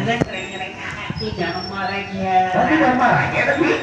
Tapi marahnya tapi.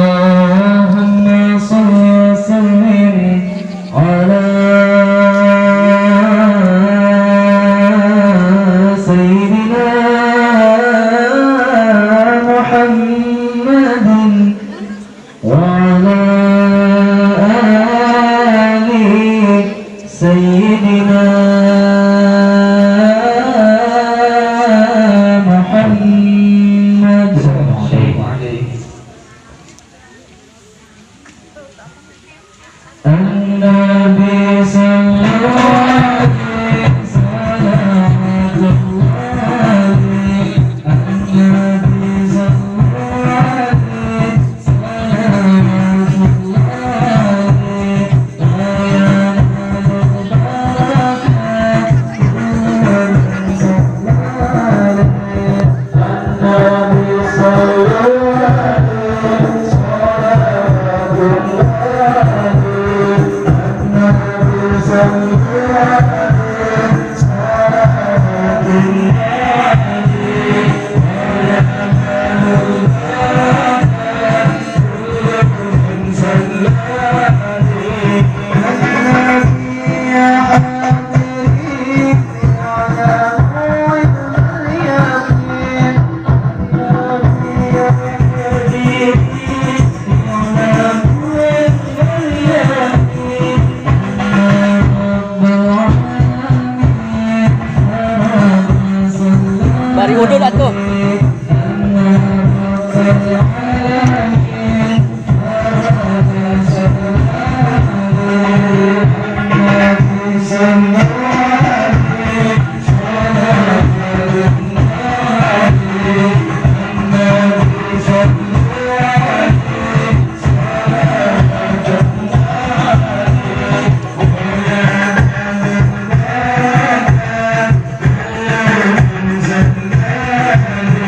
اللهم صل وسلم على سيدنا محمد وعلى آل سيدنا محمد. النبي صلى عليه صلاة الله، النبي صلى عليه صلاة الله، لا ينال البركة من صلى عليه. النبي صلى عليه صلاة الله، النبي صلى عليه صلاة الله، وينال البركة من صلى عليه. النبي يا حاضرين على موعد اليقين، النبي يا حبيبي على موعد اليقين، رب العالمين صلى Bari udud atuh. رب العالمين صلى عليه. النبي صلى عليه صلاة الله، النبي صلى عليه صلاة الله، وينال البركة من صلى عليه.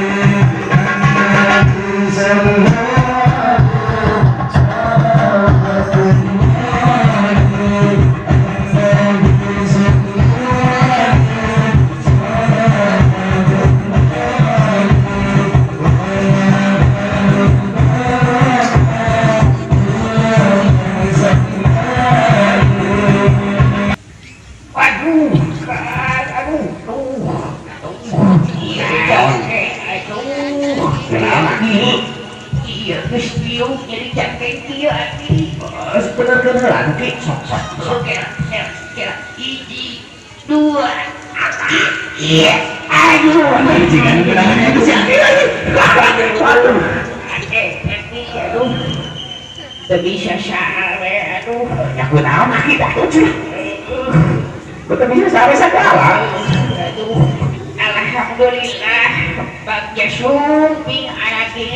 النبي صلى عليه صلاة الله، النبي صلى عليه صلاة الله، وينال البركة من صلى عليه. Waduh, aduh, tuh, tuh, iya, oke, aduh, kenapa? Iya, geus cium jadi capek kieu atuh. Bener-beneran, Ki. Sok, sok, sok. Oke, kira, kira. Dua. Iya. Aduh, jika geunahnya itu si Aki lagi. Aduh. Aduh. Teu bisa sare, aduh. Ya kunaon Aki dah tuh. Teu bisa sare sagala. Aduh. Alhamdulillah bagja sumping anaki.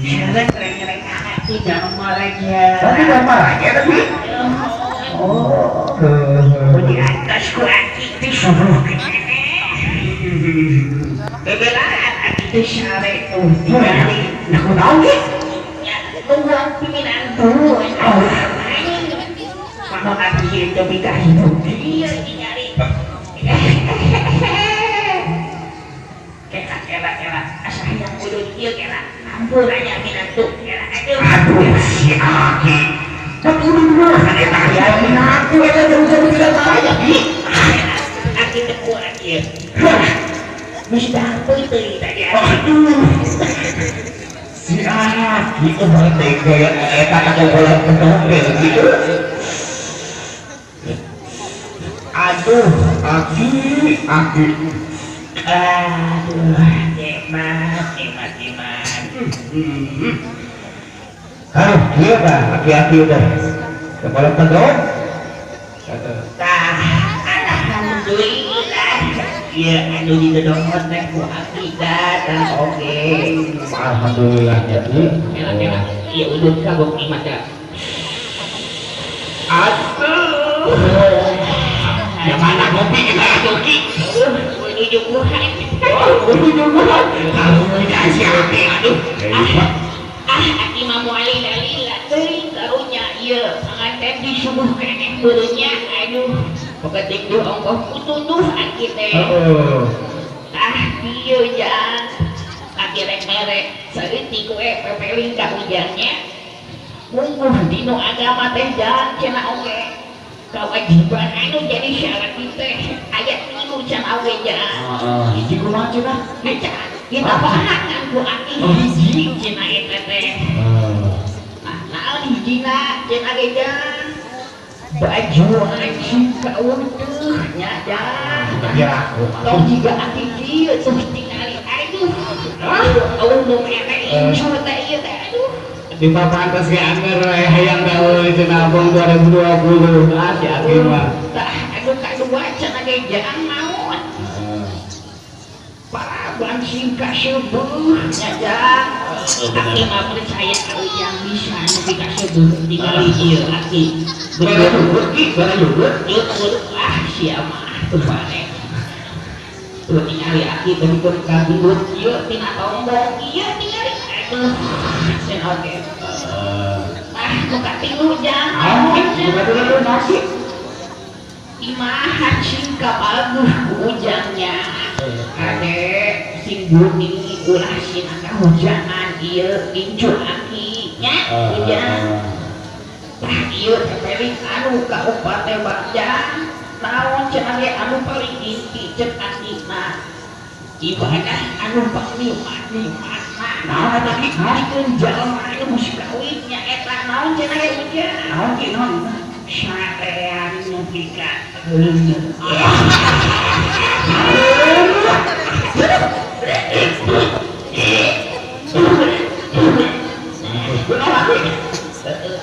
Seret reng-reng anaki Dharma Raja. Tapi Dharma Raja tapi. Oh. Di atas ku aki teh subuh keneh. Bebelaan aki teh sare tuh tingali. Nah kunaon ki? Nya nungguan piminantu. Mama aki teh bika hidup dieu tingali. Kela kela kela asa hayang udud ieu kela. Ampun aya minantu kela aduh. Aduh si Aki. Tapi udah dulu kan eta hayang minantu eta jauh-jauh tidak saya ki. Aki teh kuat ieu. Geus dahar teuing tadi. Aduh. Si Aki kumaha teh gaya eta kakobolan pendongeng gitu. Aduh, Aki, Aki. Aduh, nikmat, nikmat, nikmat. Aduh, iya bah, Aki-aki udah. Kepala pedong. Tah, alhamdulillah. Iya, anu di dodongan teh ku Aki datang oge. Alhamdulillah ya. Enak-enak. Iya, udut kagok nikmat ya. Aduh. Yang mana kopi kita atuh Ki? Menuju Wuhan. Oh, menuju Wuhan. Alhamdulillah si Aki, aduh. Ah, Aki mah moal lila teuing karunya ieu panganten disuguh keneh beureunnya aduh. Poketing duh ongkoh kutuduh Aki teh. Heeh. Ah, kieu jang. Aki rek mere saeutik we pepeling ka ujangnya. Mungguh dinu agama teh jang cenah oge. Kewajiban anu jadi syarat teh ayat 3 cenah oge jang. Heeh, hiji kumaha cenah? Acan kita pahangan ku Aki hiji cenah eta teh. Ah, naon hijina cenah ge jang? Baju anjing kautuh nya jang. Ya, Tong jiga Aki kieu tuh tingali aduh. Aduh, eueuh nu mere incu teh ieu teh aduh. Di papantes ge anger we hayang gaul cenah abong 2020 ah si Aki mah. Tah, anu kadua cenah ge jang naon? Paraban sing kaseubeut nya jang. Aki mah percaya ka ujang bisa nepi kaseubeut tingali ieu Aki. Bara nyugut Ki, bara nyugut. Ieu ah sia mah teu balik. Tuh tingali Aki tepikeun ka gendut ieu tina tombong ieu tingali aduh. Sen oge. Ah, nu katilu jang. Nu katilu nasi. Imahan sing kabaguh ku ujangnya. Kade sing geuning ulah sina kahujangan ieu incu Aki nya ujang. Tah ieu teh anu kaopat teh bajang. Naon cenah ge anu paling inti ceuk Aki mah. Ibadah anu paling nikmat. Naon eta Ki? Pikeun jalma anu geus kawin nya eta naon cenah ge ujang? Naon Ki naon? Sarean nepi ka leungeun.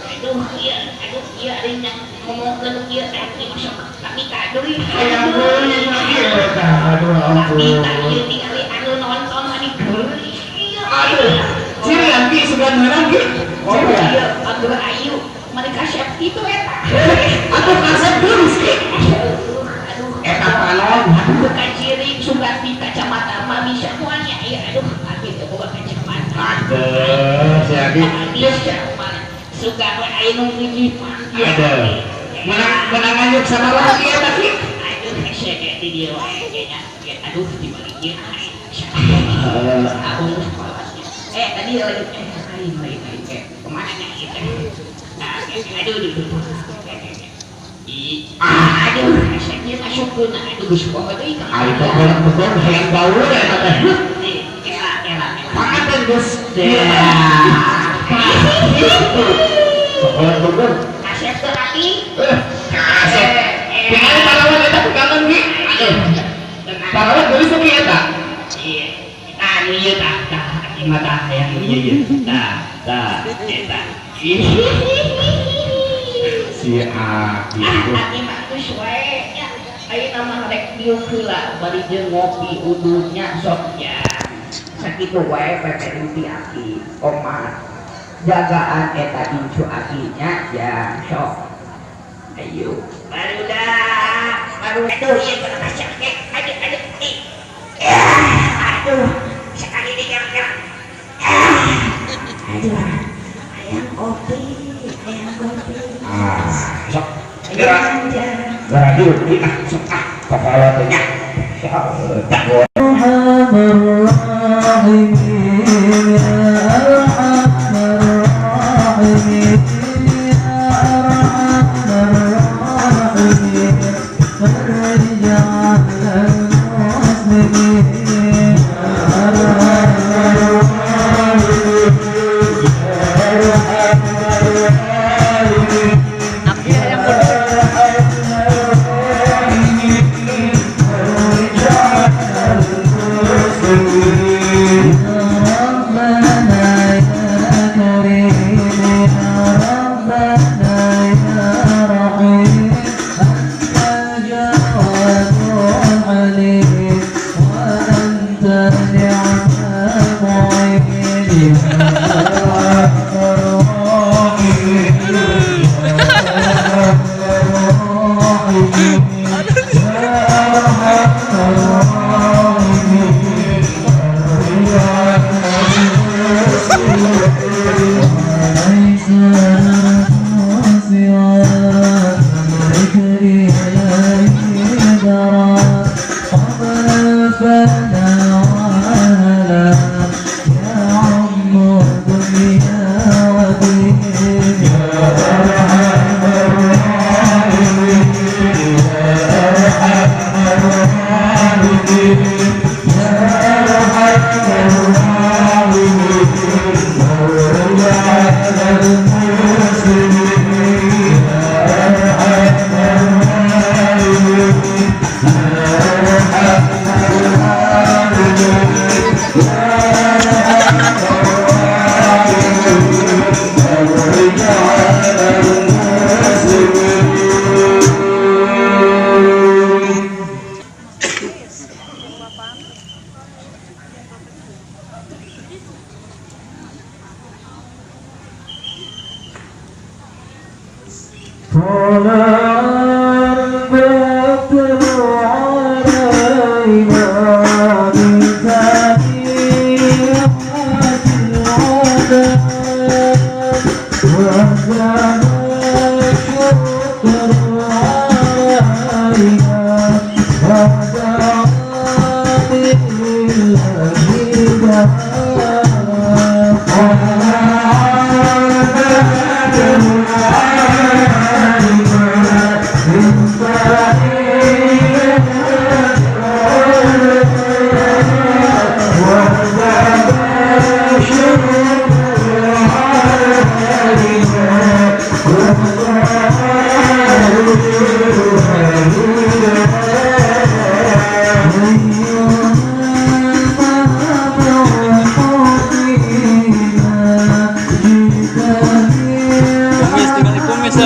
Aduh ieu, aduh ieu ari ngomongkeun ieu teh Aki masuk kami ka deui. Hayang geulis Aki eta. Aduh Kami ampun. tak ieu tingali anu nonton mani geulis ieu. Aduh. Cirian Ki sugan meunang Ki. Oh Cirian. iya, aduh ayu, mereka siap gitu eta. Atuh kasep geulis Ki. Aduh, aduh. Eta panon. Bukan ciri sugan di kacamata mah bisa moalnya ieu aduh aki teu boga kacamata. Aduh, si Aki. Bisa mah sugan we aya nu ngijipan. Aduh. Menang menang nganyuk sama laki eta Ki. Aduh, hese ge di dieu wae ge nya. Aduh, dibalik ieu. Aku eh tadi lagi lain lain lain kemana nya ieu teh? Aduh, aduh, aduh. Aduh, hese ieu masukkeun aduh geus poho deui ka Ari pokona betul hayang gaul eta teh. Kela kela kela. Panganten geus. Pokona betul. Kasep teu Aki? Kasep. Tinggal parawan eta tukangan ki. Aduh. Parawan geulis ki eta. Iya. Tah nu ieu tah, tah aki mah tah hayang nu ieu ieu. Tah, tah eta. Si Aki. Ah, aki mah geus wae nya. Ayeuna mah rek diuk heula bari jeung ngopi ududnya sok nya. Sakitu wae pepe aki omat. Jagaan eta incu akinya ya sok. Ayo. Barudak, baru aduh ieu kana kasih aduh aduh. Aduh, sekali ini kira-kira. Aduh, ayam kopi, ayam kopi. Ah, sok. Gerak. Gerak dulu, ah, sok ah, kepala teh nya. Sok, jago.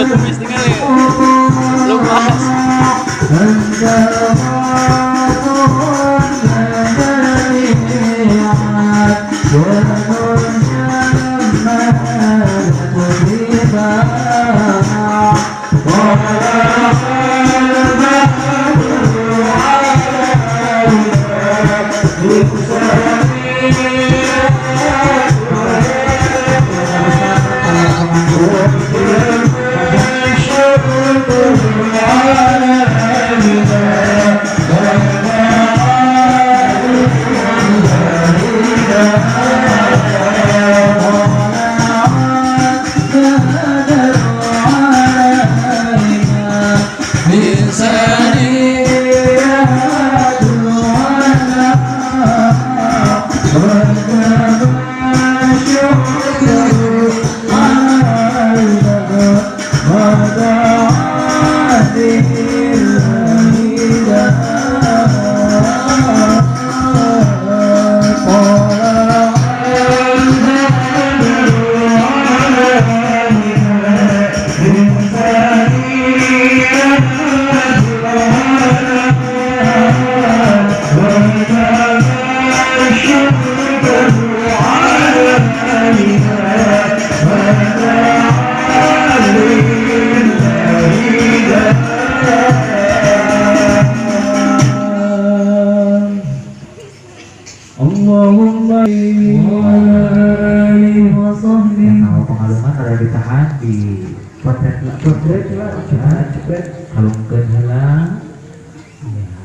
Kumis tinggal lupas. Cepet lah, cepet. Kalungkeun heula. Ya.